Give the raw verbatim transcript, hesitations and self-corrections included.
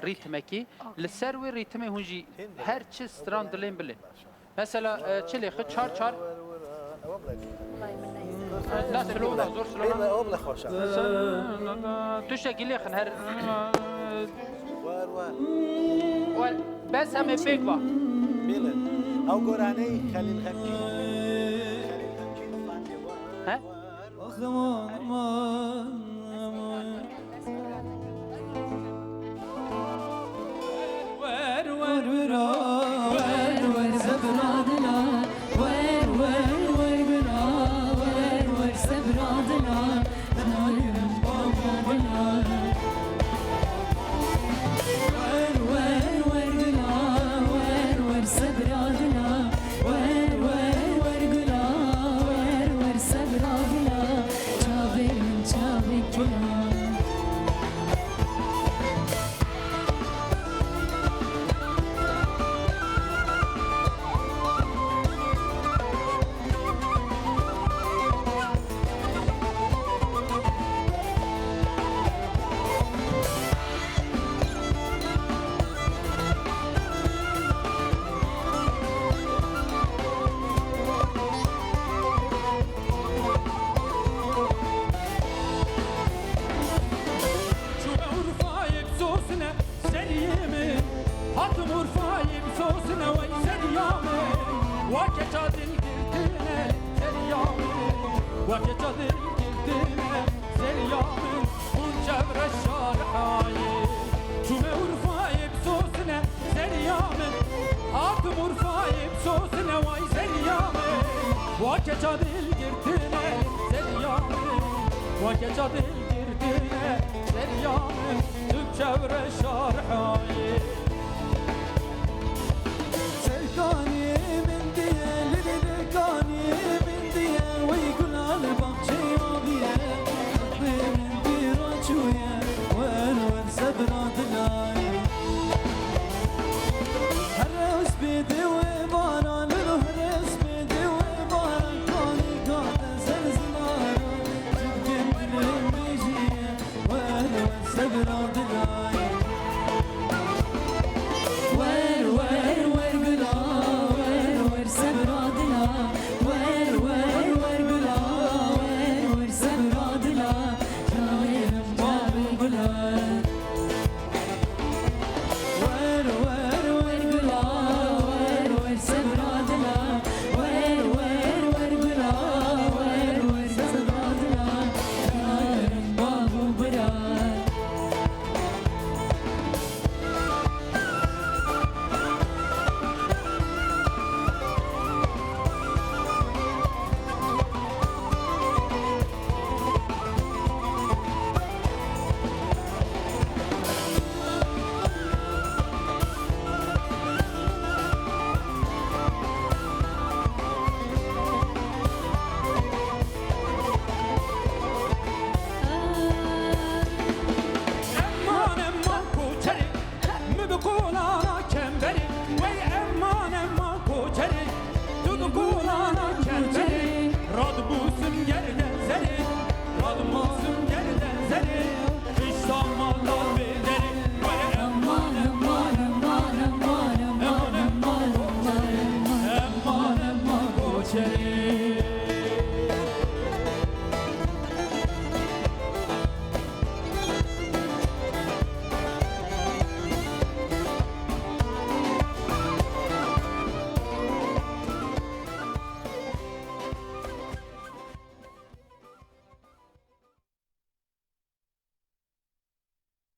rîtmekî. Li ser wê rîtimê hûn jî her çi stran dilên bilên. Mesela, e, çi lêxin? Çar çar. Na, slow na, zor slow na. Tiştekî lêxin her. Wer, wer. Wer, bes em ê pêk ba. Bêle. Ew goraneyê Xelîl Xemkîn. Xelîl Xemkîn. He? Wer, wer, wer, wer, wer, sebra dila. Wer, wer, wer, gula. Wer, wer, sebra dila. Wer, wer, wer, gula. Wer, wer, sebra dila. Wer, wer, wer, gula. Wer, wer, sebra dila. Çavê min çavê kira. Çûme Urfayê bi sosine seriyê min. Hatim Urfayê bi sosine wey seriya min. Wa keça dil girtine seriya min. Wa keça dil girtine seriya min. Hûn çevre şarihayê. Çûme Urfayê bi sosine seriya min. Hatim Urfayê bi sosine wey seriya min. Wa keça dil girtine seriya min. Wa keça dil girtine seriya min. Tüm çevre şar